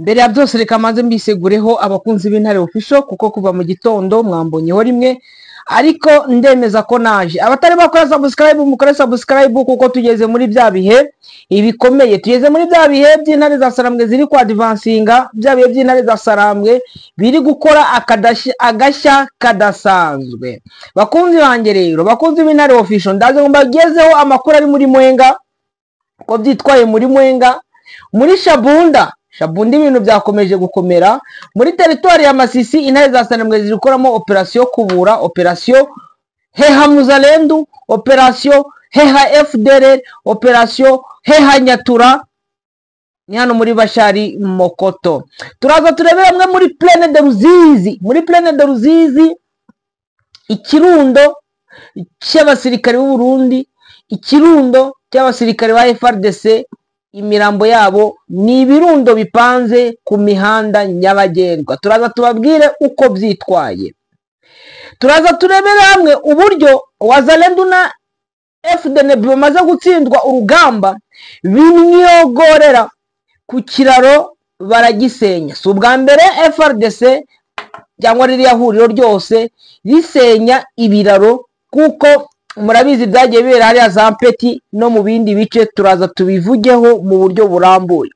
Mbere ya byose reka manze mbisegureho abakunzi b'Intare Official, kuko kuva mu gitondo mwambonyeho rimwe, ariko ndemeza ko naje. Abatari bakora subscribe mukore subscribe, kuko tugeze muri bya bihe ibikomeye, tugeze muri bya bihe by'intare za Sarambwe ziri kwa advancinga, bya bihe by'intare za Sarambwe biri gukora agashya kadasanzwe. Bakunzi banjye rero, bakunzi b'Intare Official, ndaje ngo mbagezeho amakuru ari muri Mwenga, ko byitwaye muri Mwenga, muri Shabunda. Shabunda ibintu byakomeje gukomera muri teritwari ya Masisi. Intare za Sarambwe ziri gukoramo operasiyo Kubura, operasiyo Heha Muzalendu, operasiyo Heha FDLR, operasiyo Heha Nyatura, ni hano muri Bashari Mokoto. Turaza turebere hamwe muri Plaine de Ruzizi, muri Plaine de Ruzizi ikirundo cy'abasirikare b'u Burundi, ikirundo cy'abasirikare ba FARDC, imirambo yabo ni ibirundo bipanze ku mihanda nyabagendwa. Turaza tubabwire uko byitwaye. Turaza turebere hamwe uburyo Wazalendo na FDNB bamaze gutsindwa urugamba, bimyogorera ku kiraro baragisenya. Si ubwa mbere FARDC cyangwa ririya huriro ryose risenya ibiraro, kuko murabizi byagiye bibera hariya za Mpeti no mu bindi bice. Turaza tubivugeho mu buryo burambuye.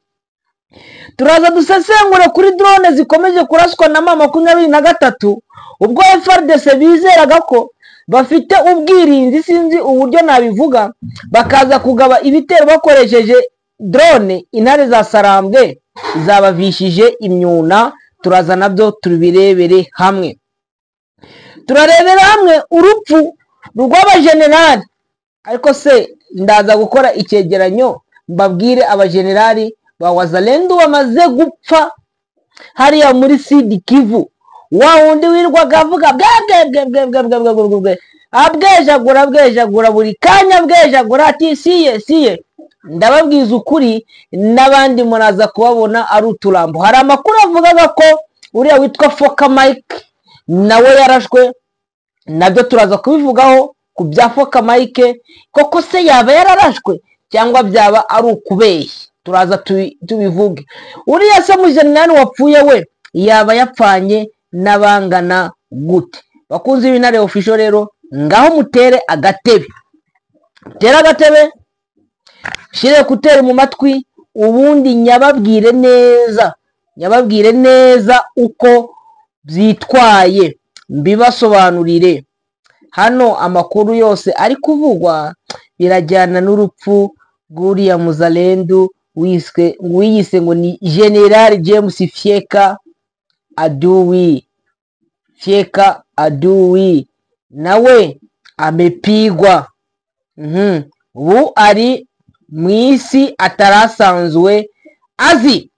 Turaza dusesengure kuri drone zikomeje kuraswa na M23, ubwo FARDC bizeraga ko bafite ubwirinzi, sinzi uburyo nabivuga, bakaza kugaba ibitero bakoresheje drone. Intare za Sarambwe zabavishije imyuna. Turaza nabyo tubirebere hamwe. Turarebera hamwe urupfu rw'abajenerali, ariko se ndaza gukora icyegeranyo mbabwire abajenerali ba Wazalendo bamaze gupfa hariya muri Sud Kivu. Wa wundi wirwaga avuga bwe abwejagura abwejagura buri kanya, abwejagura ati siye siye. Ndababwiza ukuri, n'abandi muraza kubabona ari uturambo. Hari amakuru avugaga ko uriya witwa Foka Mike nawe yarashwe, nabyo turaza kubivugaho ku bya Foka Mike, koko se yaba yararashwe cyangwa byaba ari ukubeshya, turaza tubivuge. Uriya se mujenerali wapfuye we yaba yapfanye n'abangana gute? Bakunzi b'Intare Official rero, ngaho mutere agatebe, mutere agatebe, shire kutera mu matwi, ubundi nyababwire neza, nyababwire neza uko byitwaye, mbibasobanurire. Hano amakuru yose ari kuvugwa birajyana n'urupfu rw'uriya Muzalendu wiswe wiyise ngo ni General James Fyeka Adui. Fyeka Adui nawe amepigwa. Ubu ari mu isi atarasanzwe azi.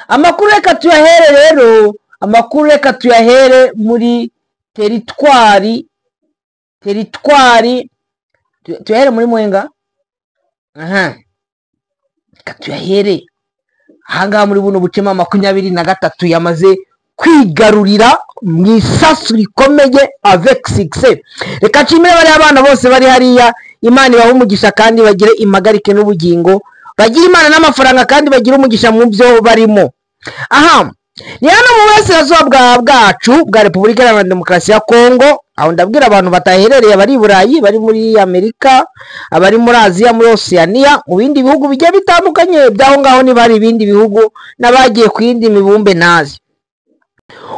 Amakuru reka tuyahere rero, amakuru reka tuyahere muri teritwari tuyahere muri Mwenga. Aha, reka tuyahere ahangaha muri buno buce M23 yamaze kwigarurira mu isasu rikomeye avec succès. Reka nshimire bariya abana bose bari hariya, Imana ibahe umugisha kandi bagire impagarike n'ubugingo, bagire Imana n'amafaranga kandi bagire umugisha mu byo barimo. Aha ni hano mu burasirazuba bwacu bwa Repubulika Iharanira Demokarasi ya Kongo, aho ndabwira abantu bataherereye, abari i Burayi, bari muri Amerika, abari muri Aziya, muri Oceania, mu bindi bihugu bigiye bitandukanye by'aho ngaho, niba hari ibindi bihugu n'abagiye ku yindi mibumbe ntazi.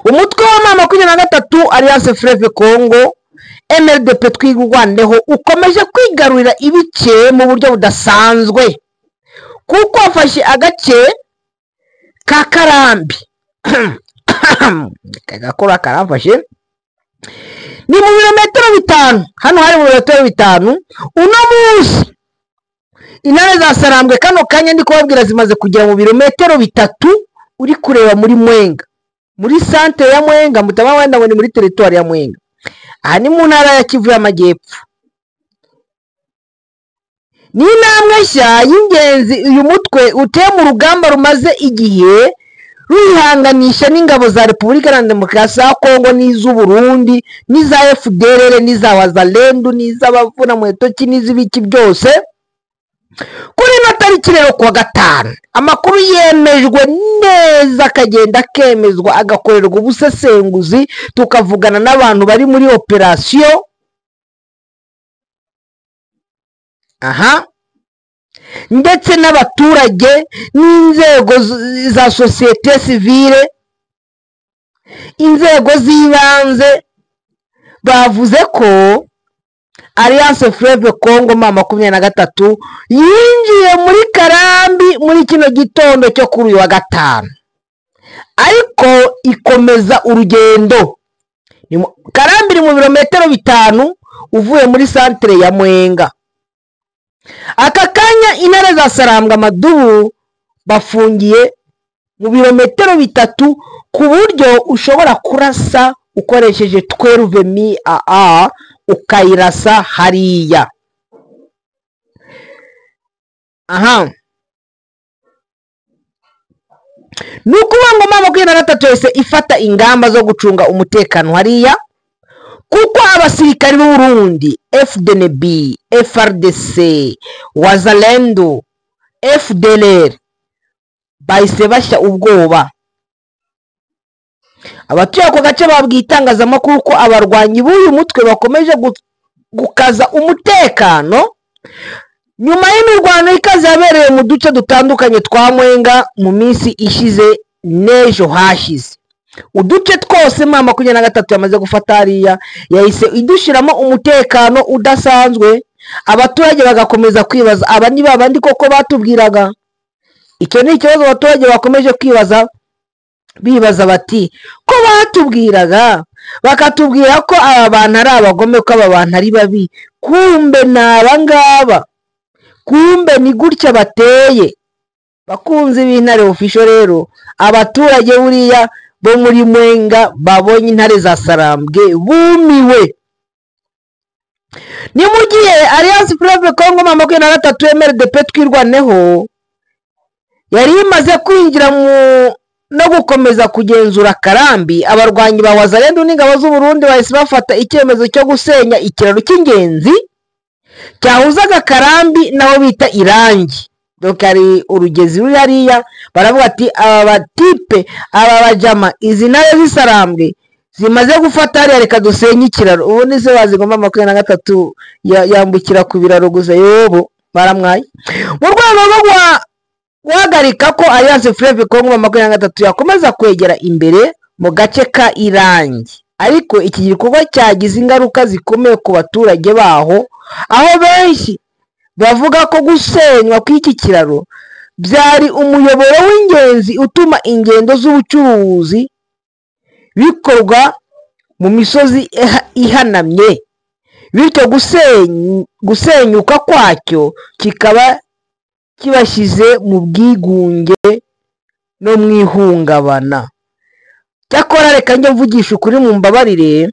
Umutwe wa M23 Alliance Fleuve Congo MRDP twirwaneho ukomeje kwigarurira ibice mu buryo budasanzwe, kuko wafashe agace ka Karambi. Kagakora karamfashe ni mu birometero 5, hano hari mu birometero 5. Uno munsi intare za Sarambwe kano kanya ndi kubabwira zimaze kugera mu birometero 3 uri kureba muri Mwenga, muri centre ya Mwenga, mutaba wenda ngo ni muri territoire ya Mwenga. Aha ni mu ntara ya Kivu y'Amajyepfo. Ni intambwe nshya y'ingenzi uyu mutwe uteye mu rugamba rumaze igihe ruyihanganisha n'ingabo za Repubulika Iharanira Demokarasi ya Kongo n'iz'u Burundi n'iza FDLR n'iza Wazalendo n'iz'abavuna muhetoki n'iz'ibiki byose. Kuri ino tariki rero kuwa gatanu, amakuru yemejwe neza akagenda akemezwa agakorerwa ubusesenguzi, tukavugana n'abantu bari muri operasiyo. Aha, ndetse n'abaturage n'inzego za sosiyete sivile, inzego z'ibanze, bavuze ko Alliance Fleuve Congo M23 yinjiye muri Karambi muri kino gitondo cyo kuri uyu wa gatanu, ariko ikomeza urugendo. Karambi iri mu birometero 5 uvuye muri santere ya Mwenga. Aka kanya intare za Sarambwe Amadubu bafungiye mu birometero 3, ku buryo ushobora kurasa ukoresheje 12 AA ukayirasa hariya. Aha, ni ukuvuga ngo M23 yose ifata ingamba zo gucunga umutekano hariya, kuko abasirikari b'u Burundi FDNB, FRDC, Wazalendo, FDLR bahise bashya ubwoba. Abatuye ako gace babwiye itangazamakuru ko abarwanyi b'uyu mutwe bakomeje gukaza umutekano nyuma y'imirwano ikaze yabereye mu duce dutandukanye twa Mwenga mu minsi ishize n'ejo hashize. Uduce twose M23 yamaze gufata hariya yahise idushiramo umutekano udasanzwe, abaturage bagakomeza kwibaza aba ni babandi koko batubwiraga. Icyo ni ikibazo abaturage bakomeje kwibaza, bibaza bati ko batubwiraga bakatubwira ko aba bantu ari abagome, ko aba bantu ari babi, kumbe ni abangaba, kumbe ni gutya bateye. Bakunze b'Intare Official rero, abaturage buriya bo muri Mwenga babonye intare za Sarambwe bumiwe. Ni mu gihe Alliance Fleuve Congo M23 MRDP Twirwaneho yari imaze kwinjira mu no gukomeza kugenzura Karambi, abarwanyi ba Wazalendo n'ingabo z'u Burundi bahise bafata icyemezo cyo gusenya ikiraro cy'ingenzi cyahuzaga Karambi naho bita Irangi. Donc hari urugezi ruri hariya, baravuga ati aba batipe, aba bajama, izi ntare z'Isarambwe zimaze gufata hariya, reka dusenye ikiraro. Ubundi se bazigomba 23 yambukira ku biraro gusa, yobo baramwaye. Mu rwego rwo guhagarika ko Alliance Fleuve Congo M23 yakomeza kwegera imbere mu gace ka Irangi, ariko iki gikorwa cyagize ingaruka zikomeye ku baturage baho, aho benshi bavuga ko gusenywa kw'iki kiraro byari umuyoboro w'ingenzi utuma ingendo z'ubucuruzi bikorwa mu misozi ihanamye, bityo gusenyuka kwacyo kikaba kibashyize mu bwigunge no mu ihungabana. Cyakora reka njye mvugisha ukuri, mu mbabarire,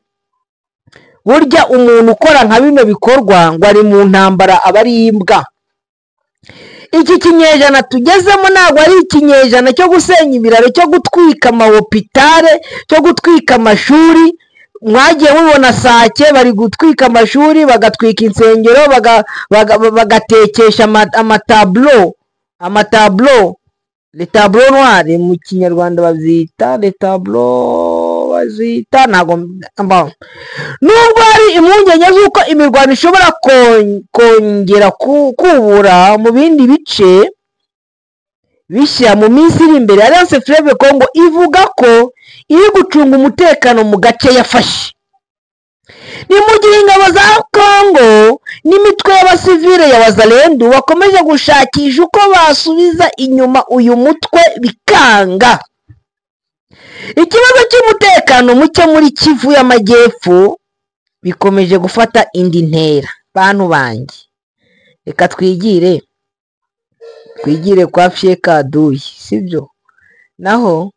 burya umuntu ukora nka bino bikorwa ngo ari mu ntambara aba ari imbwa. Iki kinyejana tugezemo ntabwo ari ikinyejana cyo gusenya ibiraro, cyo gutwika amahopitale, cyo gutwika amashuri. Mwagiye mubona Sake bari gutwika amashuri, bagatwika insengero, bagatekesha amatablo, amatablo, le tableau noir mu Kinyarwanda babyita le tableau, bazita ntago. Nubwo hari impungenge z'uko imirwano ishobora kongera kubura mu bindi bice bishya mu minsi iri imbere, Alliance Fleuve Congo ivuga ko iri gucunga umutekano mu gace yafashe. Ni mu gihe ingabo za Congo n'imitwe y'abasivile ya Wazalendo bakomeje gushakisha uko basubiza inyuma uyu mutwe bikanga. Ikibazo cy'umutekano muke muri Kivu y'Amajyepfo bikomeje gufata indi ntera. Bantu banjye, reka twigire kwa Fyekaduyi, sibyo? Naho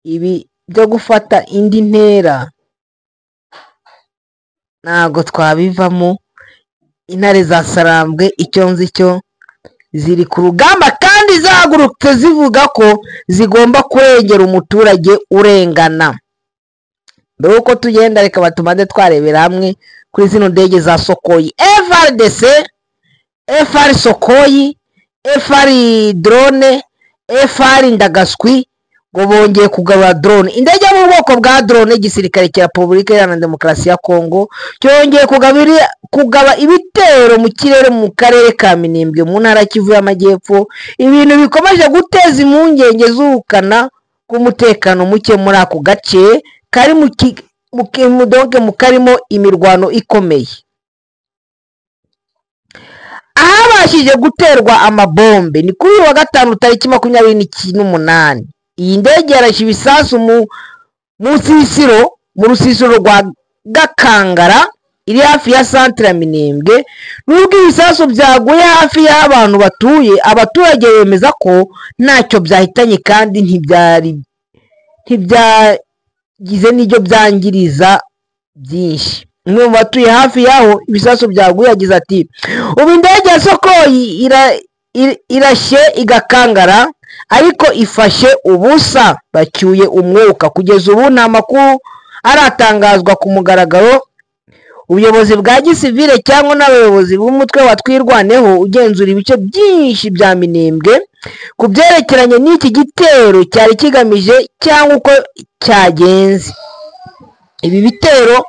ibi byo gufata indi ntera ntago twabivamo. Intare za Sarambwe icyo nzi cyo ziri ku rugamba kandi zahagurutse zivuga ko zigomba kurengera umuturage urengana. Mbere yuko tugenda, reka batumaze twarebera hamwe kuri zino ndege za Sukhoi FARDC FR Sukhoi, FR drone, FR Ndagaswi, ngo bongeye kugaba drone. Indege yo mu bwoko bwa drone y'igisirikare cya Repubulika Iharanira Demokarasi ya Kongo cyongeye kugaba ibitero mu kirere mu karere ka Minembwe mu ntara ya Kivu y'Amajyepfo, ibintu bikomeje guteza impungenge z'ubukana bw'umutekano muke muri ako gace kari mu ki- mu ki- mu- donc mu karimo imirwano ikomeye. Ahabashije guterwa amabombe ni kuri uyu wa gatanu tariki 28. Iyi ndege yarashe ibisasu mu rusisiro rwa Gakangara iri hafi ya santere ya Minembwe. Nubwo ibisasu byaguye hafi y'aho abantu batuye, abaturage bemeza ko ntacyo byahitanye kandi ntibyagize n'ibyo byangiriza byinshi. Umwe mu batuye hafi y'aho ibisasu byaguye yagize ati: "Ubu indege ya Sukhoi irashye igakangara ariko ifashe ubusa, bacyuye umwuka." Kugeza ubu nta makuru aratangazwa ku mugaragaro ubuyobozi bwa gisivile cyangwa n'abayobozi b'umutwe wa Twirwaneho ugenzura ibice byinshi bya Minembwe ku byerekeranye n'iki gitero cyari kigamije cyangwa uko cyagenze. Ibi bitero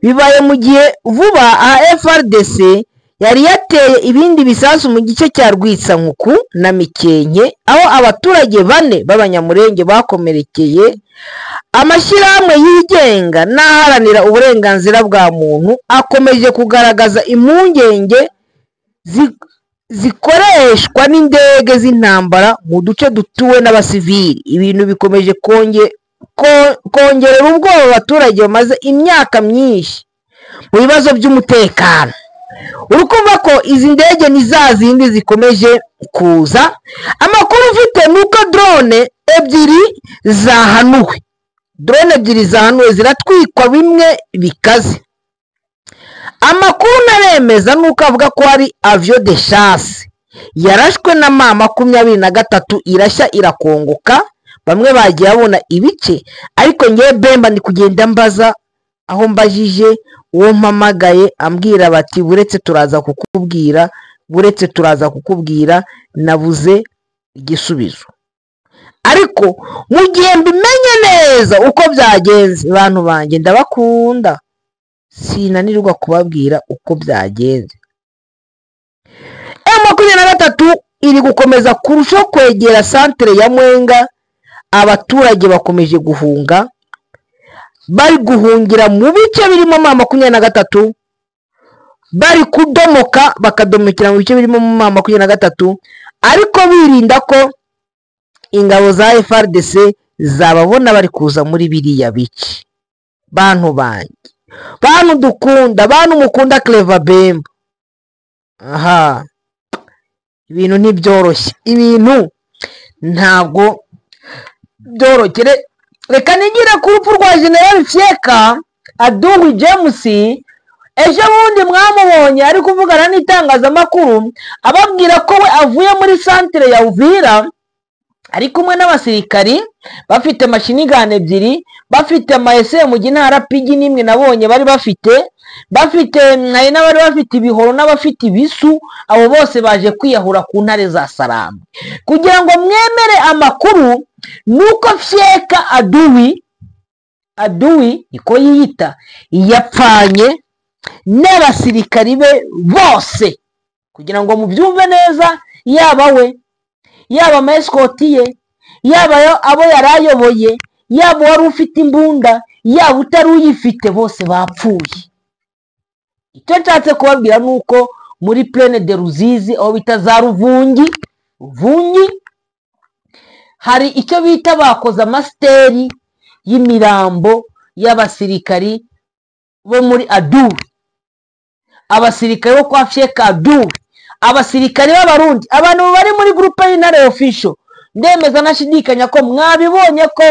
bibaye mu gihe vuba aha FARDC yari yateye ibindi bisasu mu gice cya Rwitsankuku na Mikenke, aho abaturage bane b'Abanyamulenge bakomerekeye. Amashyirahamwe yigenga n'aharanira uburenganzira bwa muntu akomeje kugaragaza impungenge zikoreshwa n'indege z'intambara mu duce dutuwe n'abasivili, ibintu bikomeje kongerera ubwoba abaturage bamaze imyaka myinshi mu bibazo by'umutekano. Uri kumva ko izi ndege ni za zindi zikomeje kuza. Amakuru mfite ni uko drone ebyiri zahanuwe, drone ebyiri zahanuwe ziratwikwa bimwe bikaze. Amakuru ntaremeza ni uko avuga ko hari avion de chasse yarashwe na M23 irashya irakongoka, bamwe bagiye babona ibice, ariko ngewe Bemba ndi kugenda mbaza, aho mbajije uwo mpamagaye ambwira bati buretse turaza kukubwira, buretse turaza kukubwira, nabuze igisubizo. Ariko mu gihe mbimenye neza uko byagenze, bantu banjye ndabakunda, sinanirwa kubabwira uko byagenze. M23 iri gukomeza kurushaho kwegera santere ya Mwenga, abaturage bakomeje guhunga, bari guhungira mu bice birimo M23, bari kudomoka bakadomekera mu bice birimo M23, ariko birinda ko ingabo za FARDC zababona bari kuza muri biriya bice. Bantu banjye, bantu dukunda, bantu mukunda Clever Bemba, aha ibintu ntibyoroshye, ibintu ntabwo byoroshye. Reka nigire ku rupfu rwa General Fyeka Adui James. Ejo bundi mwamubonye ari kuvugana n'itangazamakuru ababwira ko we avuye muri santere ya Uvira ari kumwe n'abasirikari bafite machine gun ebyiri, bafite ama SMG na RPG n'imwe nabonye bari bafite, hari n'abari bafite ibihoro n'abafite ibisu. Abo bose baje kwiyahura ku ntare za Sarambwe. Kugira ngo mwemere amakuru nuko Fyeka Adui niko yiyita, yapfanye n'abasirikari be bose. Kugira ngo mubyumve neza, yaba we, yaba ama escort ye, yaba abo yari ayoboye, yaba uwari ufite imbunda, yaba utari uyifite, bose bapfuye. Icyo nshatse kubabwira ni uko muri Plaine de Ruzizi, aho bita za Ruvungi, Ruvungi, hari icyo bita bakoze amasiteri y'imirambo y'abasirikari bo muri Adui, abasirikari bo kwa Fyeka Adui, abasirikari b'Abarundi. Abantu bari muri groupe y'Intare Official, ndemeza nashidikanya ko mwabibonye ko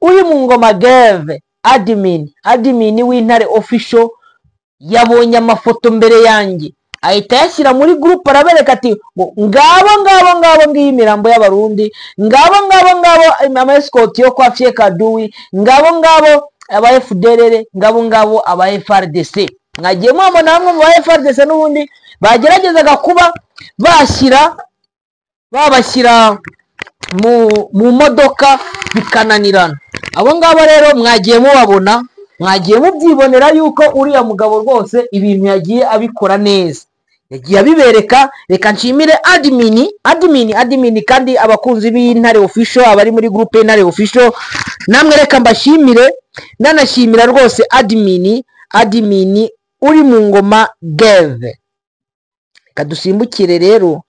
uri mu ngoma Geve admin w'Intare Official yabonye amafoto mbere yanjye, ahita yashyira muri groupe, arabereka ati ngabo ngabo ngabo ngiyi imirambo y'Abarundi, ngabo ngabo ngabo ama escort yo kwa Fyeka Adui, ngabo ngabo aba FDLR, ngabo ngabo aba FARDC. Mwagiye mubona bamwe mu ba FARDC n'ubundi bageragezaga kuba bashyira babashyira mu modoka bikananirana. Abo ngabo rero mwagiye mubabona, mwagiye mubyibonera yuko uriya mugabo rwose ibintu yagiye abikora neza, yagiye abibereka. Reka nshimire admin, admin, admin, kandi abakunzi b'Intare Official, abari muri groupe y'Intare Official, namwe reka mbashimire. Nanashimira rwose admin, admin uri mu ngoma geve. Reka dusimbukire rero,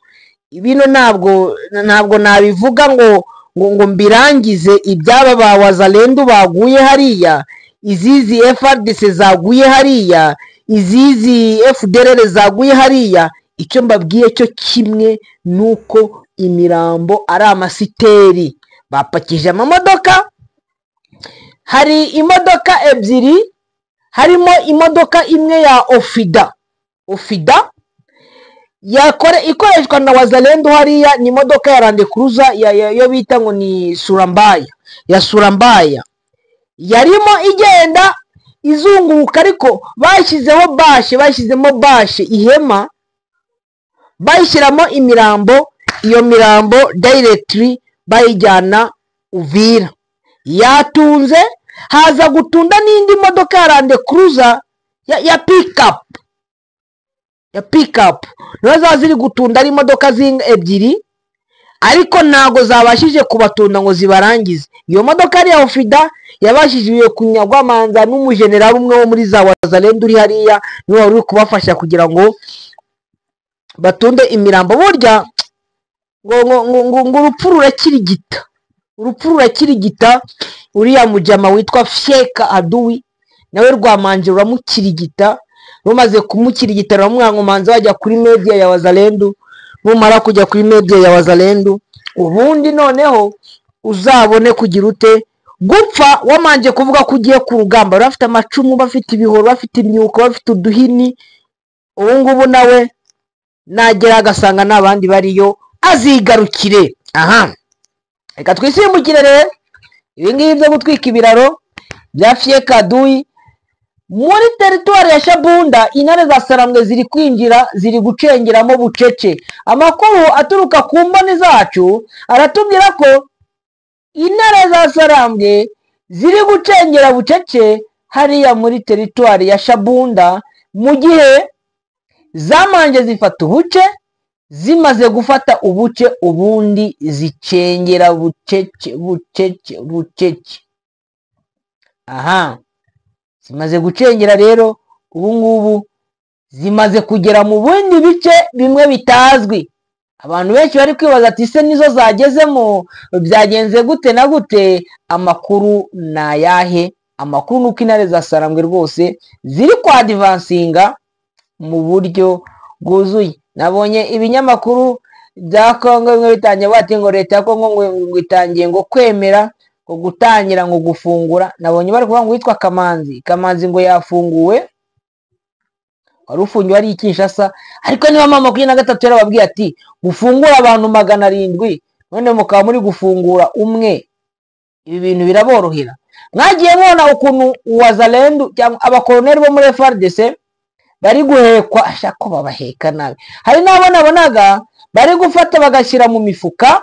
bino ntabwo nabivuga ngo mbirangize. Ibyaba ba Wazalendo baguye hariya, izizi FARDC zaguye hariya, izizi FDLR zaguye hariya, icyo mbabwiye cyo kimwe nuko imirambo ari amasiteri. Bapakije amamodoka, hari imodoka ebyiri, harimo imodoka imwe ya Ofida, Ofida yakore ikoreshwa na Wazalendo hariya, ni imodoka ya Land Cruiser yo bita ngo ni Surambaya, ya Surambaya yarimo igenda izunguruka, ariko bashyizeho bashe, bashyizemo bashe, ihema, bayishyiramo imirambo. Iyo mirambo directly bayijyana Uvira, yatunze. Haza gutunda n'indi modoka ya Land Cruiser ya pickup, ya pickup nizo ziba ziri gutunda, ari imodoka ebyiri, ariko ntago zabashije kubatunda ngo zibarangize. Iyo modoka ari ya Ofida yabashije kunyagwa manza n'umujenerali umwe wo muri za Wazalendo uri hariya, niwe wari uri kubafasha kugira ngo batunde imirambo. Burya ngo urupfu rurakirigita, urupfu rurakirigita. Uriya mujama witwa Fyeka Aduwi nawe rwamanje ruramukirigita, rumaze kumukirigita ruramwankomanza wajya kuri media ya Wazalendo. Numara kujya kuri media ya Wazalendo, ubundi noneho uzabone kugira ute gupfa wamanje kuvuga ko ugiye ku rugamba. Bafite amacumu, bafite ibihoro, bafite imyuko, bafite uduhini. Ubu ngubu nawe nagera agasanga n'abandi bariyo azigarukire. Aha reka twisimbukire rero ibi ngibi byo gutwika ibiraro bya Fyeka Aduyi muri teritwari ya Shabunda. Intare za Sarambwe ziri kwinjira, ziri gucengeramo bucece. Amakuru aturuka ku mboni zacu aratubwira ko intare za Sarambwe ziri gucengera bucece hariya muri teritwari ya Shabunda, mu gihe zamanje zifata ubuce. Zimaze gufata ubuce, ubundi zicengera bucece bucece bucece. Aha zimaze gucengera rero, ubu ngubu zimaze kugera mu bindi bice bimwe bitazwi. Abantu benshi bari kwibaza ati se nizo zagezemo, byagenze gute na gute? Amakuru ni ayahe? Amakuru nuko intare za Sarambwe rwose ziri kwadivansinga mu buryo bwuzuye. Nabonye ibinyamakuru bya Kongo bimwe bitangiye bati ngo leta ya Kongo ngo itangiye ngo kwemera ngo gutangira ngo gufungura. Nabonye bari kuvuga ngo witwa Kamanzi, Kamanzi ngo yafunguwe, wari ufungiwe ari i Kinshasa. Ariko niba mama 23 yarababwiye ati gufungura abantu 700, none mukaba muri gufungura umwe, ibi bintu biraborohera. Mwagiye mubona ukuntu Wazalendo cyangwa abakoloneli bo muri FARDC bari guhekwa, ashaka babaheka nabi. Hari n'abo nabonaga bari gufata bagashyira mu mifuka,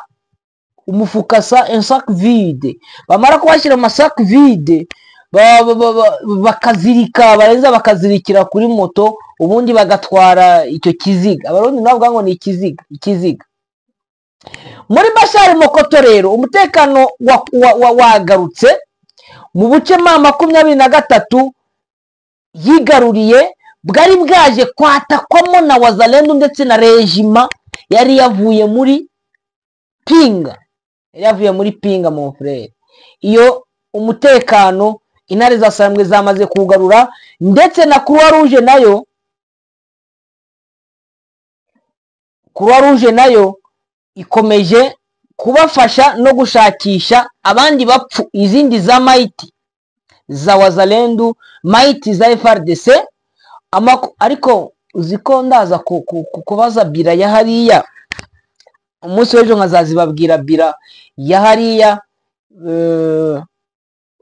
umufuka sa un sac vide, bamara kubashyira mu sac vide bakazirika, barenza bakazirikira kuri moto, ubundi bagatwara icyo kiziga. Abarundi navuga ngo ni ikiziga, ikiziga. Muri Bashari Mokoto rero umutekano wagarutse mu buce ma 23 yigaruriye, bwari bwaje kwatakwamo na Wazalendo ndetse na rejima yari yavuye muri Pinga, yari yavuye muri Pinga mon frère. Iyo umutekano intare za Sarambwe zamaze kugarura, ndetse na Croix Rouge nayo, Croix Rouge nayo ikomeje kubafasha no gushakisha abandi bapfu, izindi za maiti za Wazalendo, maiti za FARDC. Ariko uziko ndaza kubaza bira ya hariya umunsi w'ejo, nkazazibabwira bira ya hariya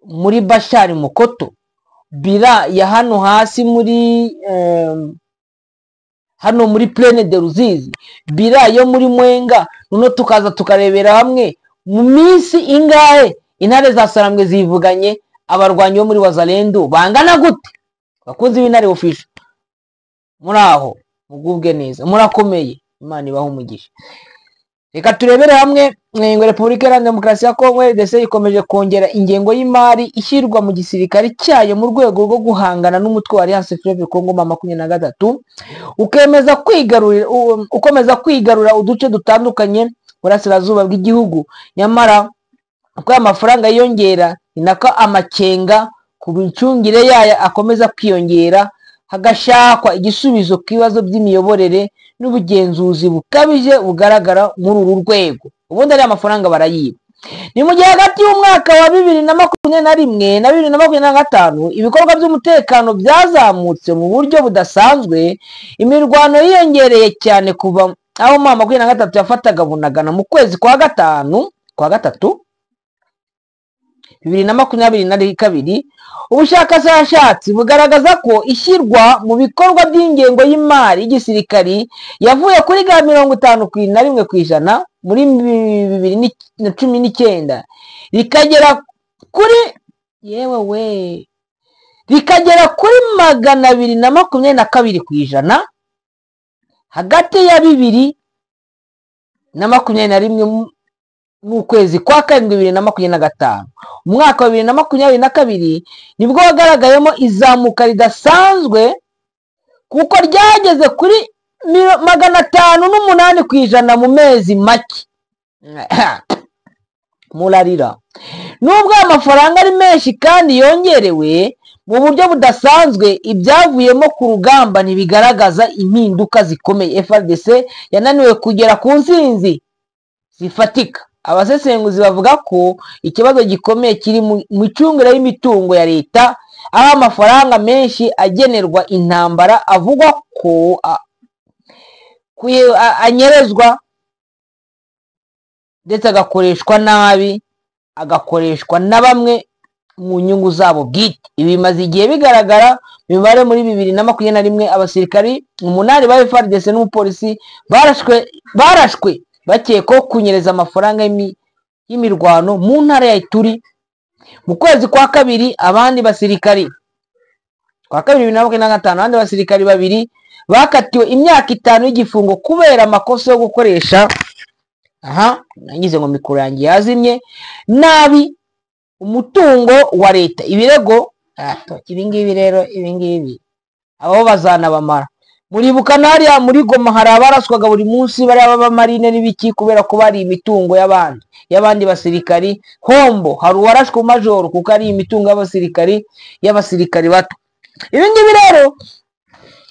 muri Bashari Mokoto. bira ya hano hasi muri hano muri Plaine de Ruzizi, bira yo muri Mwenga, noneho tukaza tukarebera hamwe mu minsi ingahe intare za Sarambwe zivuganye abarwanyi bo muri Wazalendo bangana gute. Bakunzi b'Intare Official, muri aho mugubwe neza, murakomeye, Imana ibahe umugisha. Reka turebere hamwe ngo Repubulika Iharanira Demokarasi ya Kongo RDC ikomeje kongera ingengo y'imari ishyirwa mu gisirikare cyayo mu rwego rwo guhangana n'umutwe wa Alliance Fleuve Congo M23, ukomeza kwigarurira uduce dutandukanye burasirazuba bw'igihugu. Nyamara uko aya mafaranga yiyongera ni nako amakenga ku micungire yayo akomeza kwiyongera, hagashakwa igisubizo ku bibazo by'imiyoborere n'ubugenzuzi bukabije bugaragara muri uru rwego. Ubundi ariya mafaranga barayiba. Ni mu gihe hagati y'umwaka wa 2021 na 2025 ibikorwa by'umutekano byazamutse mu buryo budasanzwe, imirwano yiyongereye cyane kuva aho M23 yafataga Bunagana mu kwezi kwa gatanu kwa gatatu 2022. Ubushakashatsi bugaragaza ko ishyirwa mu bikorwa by'ingengo y'imari y'igisirikari yavuye kuri ga 51% muri 2019 rikagera kuri yewe we rikagera kuri 222% hagati ya 2021 n'ukwezi kwa karindwi 2025. Umwaka wa 2022 nibwo wagaragayemo izamuka ridasanzwe kuko ryageze kuri 508% mu mezi make. Murarira. Nubwo amafaranga ari menshi kandi yongerewe mu buryo budasanzwe, ibyavuyemo ku rugamba ntibigaragaza impinduka zikomeye. FARDC yananiwe kugera ku nsinzi zifatika. Abasesenguzi bavuga ko ikibazo gikomeye kiri mu micungire y'imitungo ya leta, aho amafaranga menshi agenerwa intambara avugwa ko anyerezwa ndetse agakoreshwa nabi, agakoreshwa na bamwe mu nyungu zabo bwite. Ibi bimaze igihe bigaragara mu mibare. Muri 2021 abasirikari 8 ba FARDC n'umupolisi barashwe bakekwaho kunyereza amafaranga y'imirwano mu ntara ya Ituri. Mu kwezi kwa kabiri abandi basirikari kwa kabiri 2025 abandi basirikari 2 bakatiwe imyaka 5 y'igifungo kubera amakosa yo gukoresha, aha nangize ngo mikoro yanjye yazimye, nabi umutungo wa leta. Ibirego ibingibi rero ibingibi abo bazanabamara. Muribuka hariya muri Goma hari abaraswaga buri munsi, bariya b'abamarine n'ibiki, kubera ko bari imitungo y'abandi basirikari. Hombo hari uwarashwe majoro kuko ari imitungo y'abasirikari bato. Ibi ngibi rero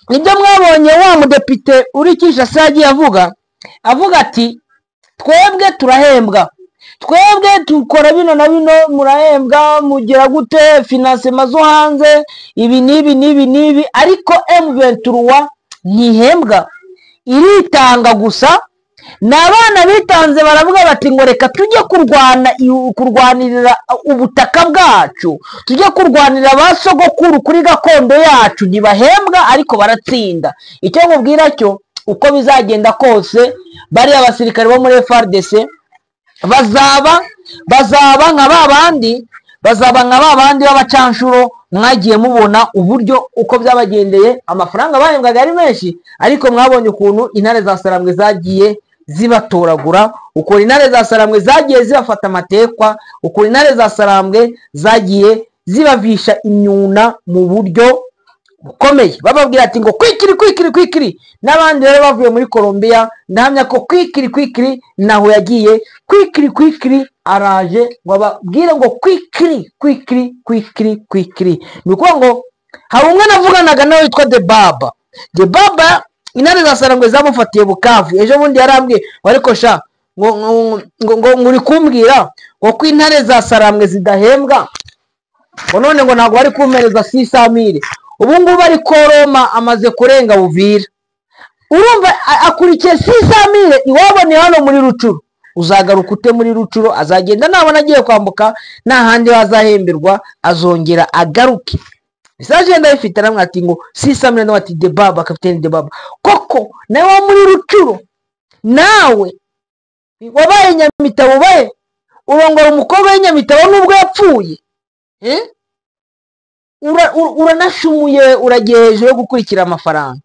nibyo mwabonye wa mudepite uri Kinshasa yagiye avuga ati twebwe turahembwa, twebwe dukora bino na bino, murahembwa, mugira gute, financement zo hanze, ibi n'ibi n'ibi n'ibi, ariko M23 ntihembwa, iritanga gusa. Ni abana bitanze baravuga bati ngo reka tujye kurwanirira ubutaka bwacu, tujye kurwanirira ba sogokuru kuri gakondo yacu. Ntibahembwa ariko baratsinda. Icyo nkubwira cyo, uko bizagenda kose bariya basirikare bo muri FARDC bazaba nka babandi, bazaba nka babandi b'abacanshuro mwagiye mubona uburyo uko byabagendeye. Amafaranga bahembwaga ari menshi, ariko mwabonye ukuntu intare za Sarambwe zagiye zibatoragura, ukuntu intare za Sarambwe zagiye zibafata amatekwa, ukuntu intare za Sarambwe zagiye zibavisha imyuna mu buryo bukomeye, bababwira ati ngo kwikiri kwikiri kwikiri. N'abandi rero bavuye muri Colombia, ndahamya ko kwikiri kwikiri naho yagiye kwikiri kwikiri, araje ngo ababwire ngo kwikiri kwikiri kwikiri kwikiri. Ni ukuvuga ngo hari umwe navuganaga nawe witwa The Baba. The Baba intare za Sarambwe zamufatiye Bukavu ejo bundi, yarambwiye ariko sha ngo ngo uri kumbwira ngo ko intare za Sarambwe zidahembwa, ngo none ngo ntabwo bari kumpereza 600,000. Ubu ngubu ari Koroma amaze kurenga Buvira, urumva akurikiye 600,000 iwabo ni hano muri Rucuru. Uzagaruka ute muri Rucuru? Azagenda nabona agiye kwambuka nta handi bazahemberwa, azongera agaruke. Message ndayifite. Aramwe ati ngo 600 nawe ati "The Baba, Kapiteni The Baba." Koko nawe wo muri Rucuro, nawe wabaye Nyamitabo, baye urongora umukobwa w'Inyamitabo nubwo yapfuye, eh? Uranashumuye, uragiye hejuru yo gukurikira amafaranga.